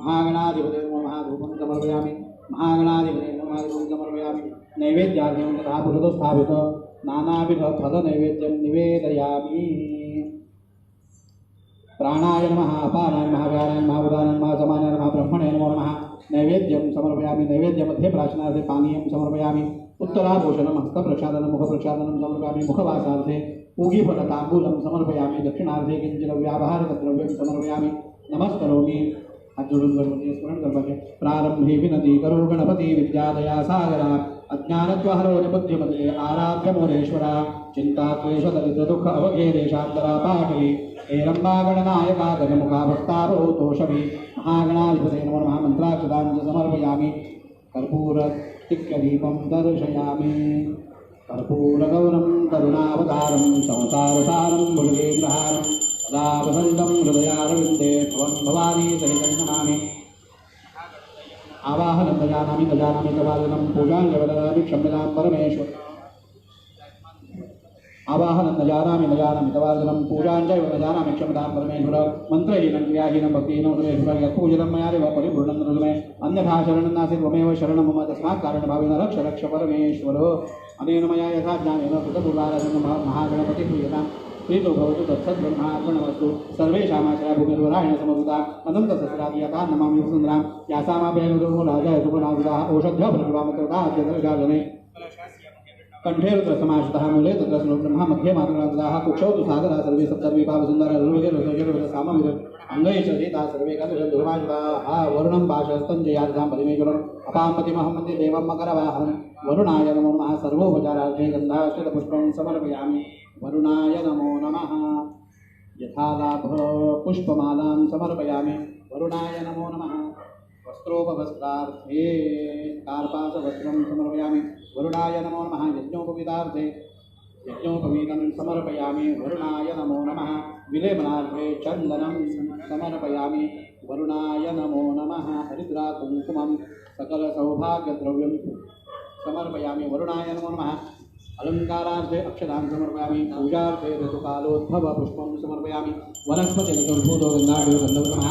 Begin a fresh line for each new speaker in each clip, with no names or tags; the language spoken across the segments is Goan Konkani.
महागणाधिपते नमो नमः धूपं समर्पयामि। महागणाधिपते नमः धूपं समर्पयामि। नैवेद्यार्थं तथा पुरतः स्थापित नानाविध फलनैवेद्यं निवेदयामि। प्राणाय नमः, अपानाय नमः, व्यानाय नमः, उदानाय नमः, समानाय नमः, ब्रह्मणे नमो नमः। नैवेद्यं समर्पयामि। नैवेद्यमध्ये प्राशनार्थे पानीयं समर्पयामि। उत्तराभूषणं हस्तप्रक्षालनं मुखप्रक्षालनं समर्पयामि। मुखवासार्थे पूगीफलताम्बूलं समर्पयामि। दक्षिणार्थे किञ्चित् व्यावहारिकद्रव्यं समर्पयामि। नमस्करोमि। हात जोडून गणपती स्मरण करपाचें। प्रारंभे विनती करो गणपती विद्यादया सागरा अज्ञानत्वहरो निबुद्धिमते आराध्य मोरेश्वरा चिंता क्लेश दरिद्र दुःख अवघे देशांतरा पाटली हेरंबा गणनायका गजमुखा भक्तारो तोषभि महागणाधिपते नमो नमः। मंत्राक्षतां च समर्पयामि। कर्पूरतिक्यदीपं दर्शयामि। कर्पूरगौरं करुणावतारं संसारसारं भुजगेन्द्रहारं सदा वसन्तं हृदयारविन्दे त्वं भवानी सहितं नमामि। आवाहनं दजानामि दजानामि तवादनं पूजां च क्षम्यतां परमेश्वर। आवाहनं नजानामि नजानामि तवार्जनं पूजां चैव न जानामि क्षमतां परमेश्वर। मन्त्रहीनं क्रियाहीनं भक्तिहीनं सुरेश्वर यत्पूजितं मया देव परिपूर्णं मे अन्यथा शरणं नास्ति त्वमेव शरणं मम तस्मात् कारणभावेन रक्ष रक्ष परमेश्वर। अनेन मया यथा ज्ञानेन कृतपूर्वाराधनं महागणपति प्रीयतां प्रीतो भवतु तत्सद्ब्रह्मार्पणमस्तु। सर्वेषामाश्रया भूमिर्वरायण समृता अनन्तसहस्रादियता नमामि वसुन्धरां यासामाभयनुदो राजाय सुगुणासुताः ओषध्यो प्रतिभामकृता अद्यतर्गाजने कंठे रुद्रसमाश्रितः मूले तत्र ब्रह्मा मध्ये मातृणाः कुक्षौ तु सागरा सर्वे सप्तद्वीपा वसुन्धरा सामविद अङ्गैश्वरीता सर्वे कलशधुर्माश्रिताः वरुणं पाशस्तञ्जयादितां परमेश्वरम् अपां पतिमहं वन्दे देवं मकरवाहनं वरुणाय नमो नमः। सर्वोपचारार्थे गन्धाश्रितपुष्पं समर्पयामि। वरुणाय नमो नमः। यथा लाभ पुष्पमालां समर्पयामि। वरुणाय नमो नमः। वस्त्रोपवस्त्रार्थे कार्पासवस्त्रं समर्पयामि। वरुणाय नमो नमः। यज्ञोपवीतार्थे यज्ञोपवीतं समर्पयामि। वरुणाय नमो नमः। विलेपनार्थे चन्दनं समर्पयामि। वरुणाय नमो नमः। हरिद्राकुङ्कुमं सकलसौभाग्यद्रव्यं समर्पयामि। वरुणाय नमो नमः। अलंकारार्थे अक्षतां समर्पयामि। पूजार्थे ऋतुकालोद्भव पुष्पं समर्पयामि। वनस्पतिर्भूतो गन्धाढ्यो गन्धर्वः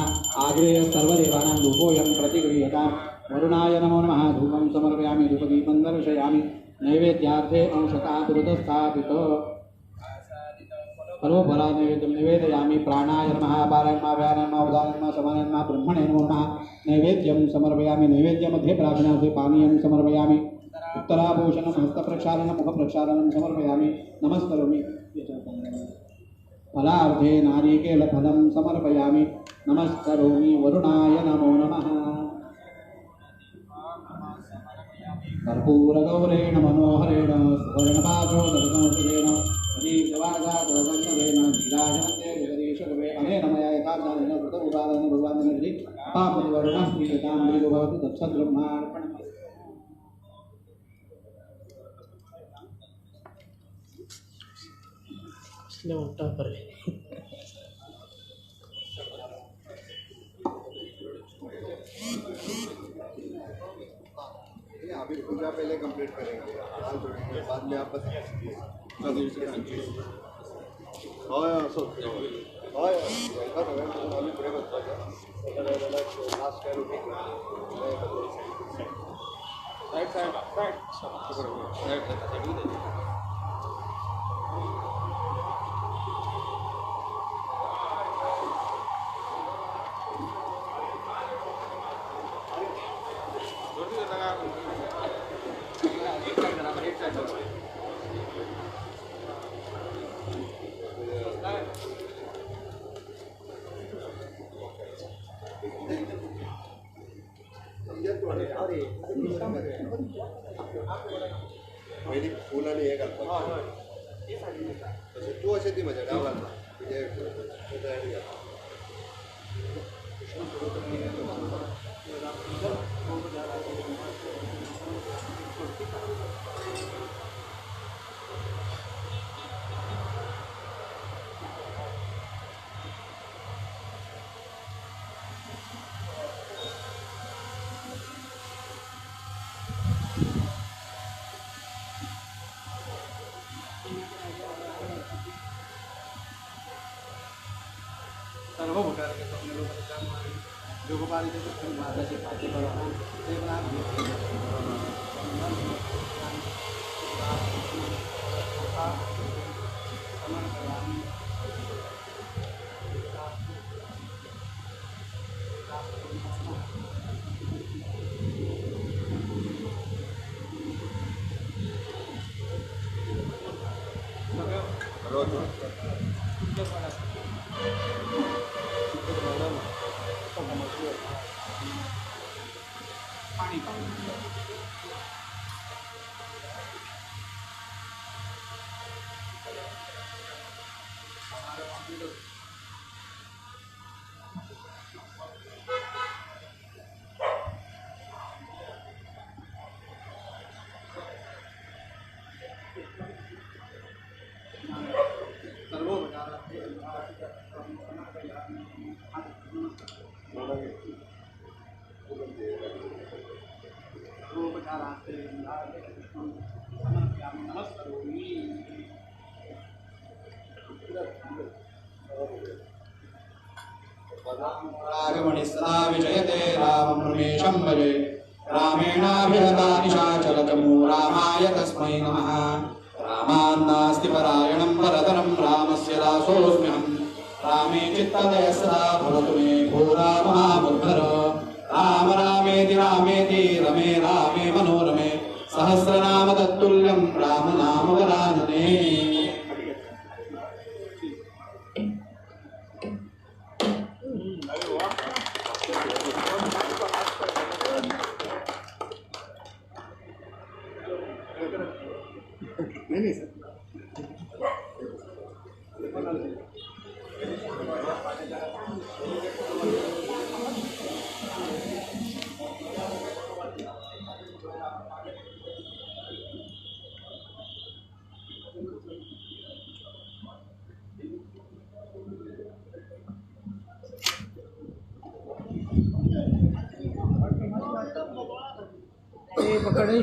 आग्रेय सर्वदेवानां धूपोऽयं प्रतिगृह्यतां। वरुणाय नमो नमः। धूपं समर्पयामि। धूपदीपं दर्शयामि। नैवेद्यार्थे अंशतः पुरतः फलोफला नैवेद्यं निवेदयामि। प्राणाय नमः, अपाराय नमः, व्यानाय नमः, उदानाय नमः, समानाय नमः, ब्रह्मणे नमो नमः। नैवेद्यं समर्पयामि। नैवेद्यमध्ये प्राशनार्थे पानीयं समर्पयामि। उत्तराभूषणं हस्तप्रक्षालनं मुखप्रक्षालनं समर्पयामि। नमस्करोमि। फलार्थे नारिकेलफलं समर्पयामि। नमस्करोमि। वरुणाय नमो नमः। कर्पूरगौरेण मनोहरेण सुवर्णपाशोदरसंसुरेण प्रदीप्तवासादरसंगरेण नीराजनन्दे जगदीशकवे अनेन मया यथाज्ञानेन कृतउपादान भगवान् पापवरुणः प्रीयतां मृदु भवतु तत्सद्ब्रह्मार्पणम्।
कसले मोठा पर्याय।
अभी पूजा पहले कंप्लीट करेंगे, हाथ जोड़ेंगे, बाद में आप बस साइड साइड साइड। पयलीं फूल आनी हें घालपाक तशें तूं अशें दी म्हज्या डाव घालता तुजें तयारी घाल.
रागमणि सदा विजयते रामं रमेशं भजे रामेणाभिहता निशाचरचमू रामाय तस्मै नमः। रामान्नास्ति परायणं वरदनं रामस्य दासोऽस्म्यहं। रामे चित्तलयः सदा भवतु मे भूराममामुद्धर। राम रामेति रामेति रमे रामे मनोरमे सहस्रनाम तत्तुल्यं राम नाम वरानने।
नहीं सर,
पकड़े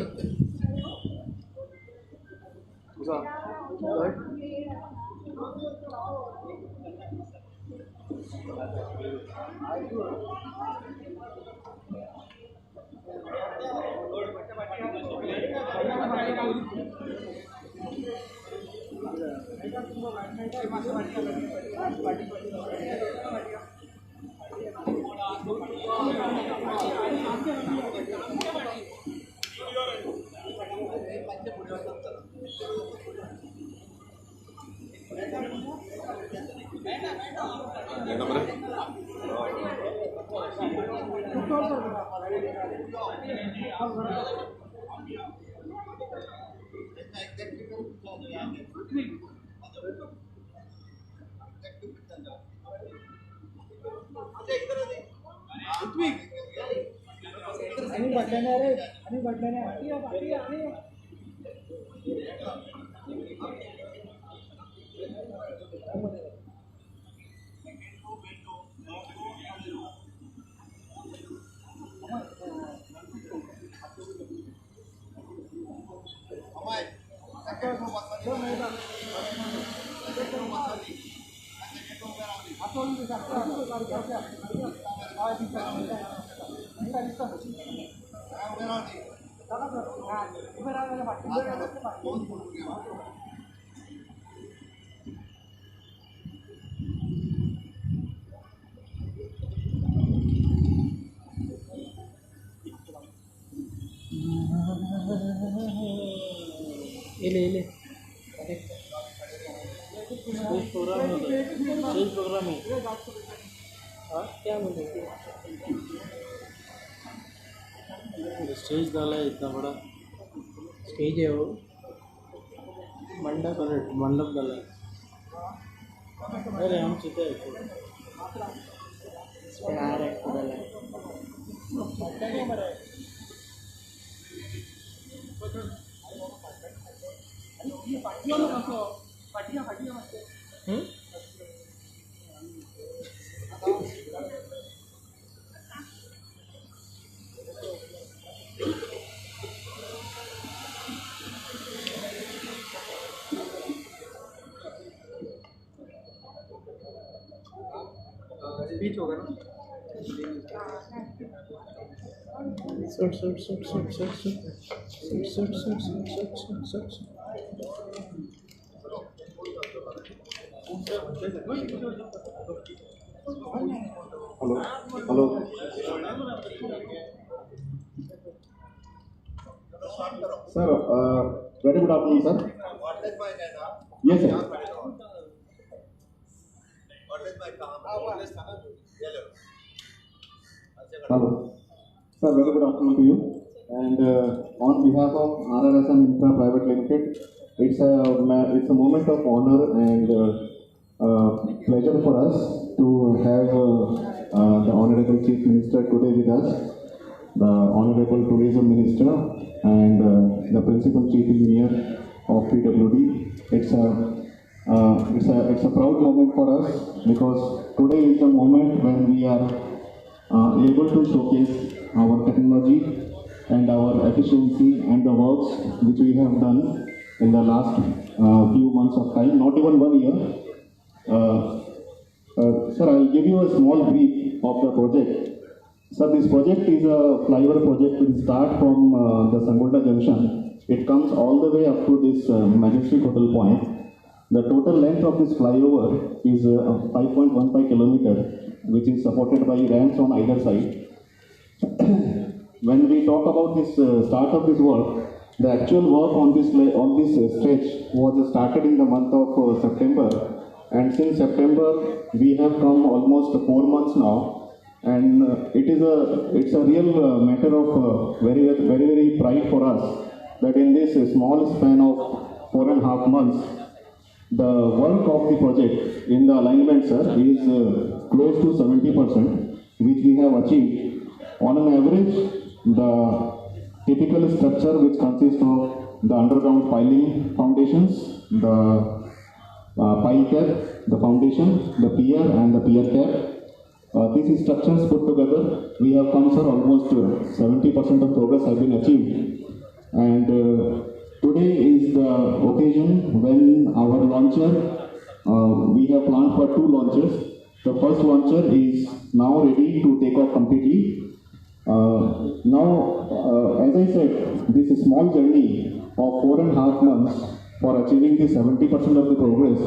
इले इले स्टेज प्रोग्राम होता है, स्टेज प्रोग्राम है। हाँ क्या बोलते हैं,
स्टेज डाला है इतना बड़ा
स्टेज है वो, मंडप
मंडप डाला है। अरे हम चिता है
आ रहा है डाला है।
स्पीच होगा ना।
सोड सोड सोड सोड सोड सोड सोड सोड सोड सोड सोड सोड सोड.
Hello hello sir, very good afternoon sir. Yes sir. Hello sir, very good afternoon to you. And on behalf of RRSM Infra Private Limited, it's a moment of honor and pleasure for us to have the Honorable Chief Minister today with us, the Honorable Tourism Minister, and the Principal Chief Engineer of PWD. It's a proud moment for us because today is the moment when we are able to showcase our technology and our efficiency and the works which we have done in the last few months of time, not even 1 year. Sir, I will give you a small brief of the project. Sir, this project is a flyover project which starts from the Sangolda Junction. It comes all the way up to this Majestic Hotel Point. The total length of this flyover is 5.15 kilometer, which is supported by ramps on either side. When we talk about this start of this work, the actual work on this stretch was started in the month of September, and since September we have come almost 4 months now, and it's a real matter of very, very, very pride for us that in this small span of 4.5 months, the work of the project in the alignment, sir, is close to 70%, which we have achieved. On an average, the typical structure, which consists of the underground piling foundations, the pile cap, the foundation, the pier and the pier cap, these structures put together, we have come, sir, almost 70% of progress has been achieved. And today is the occasion when our launcher, we have planned for 2 launchers. The first launcher is now ready to take off completely. Now, as I said, this small journey of 4.5 months for achieving the 70% of the progress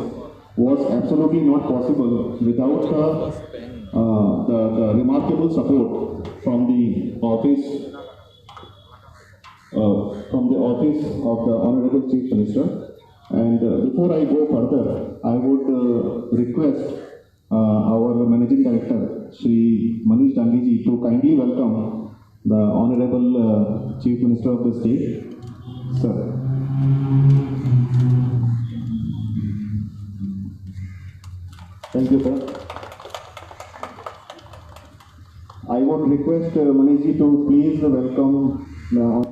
was absolutely not possible without the remarkable support from the office of the Honorable Chief Minister. And before I go further, I would request our Managing Director, Shri Manish Dangi ji, to kindly welcome the Honorable Chief Minister of the state. Sir. Thank you, sir. I would request Manish ji to please welcome the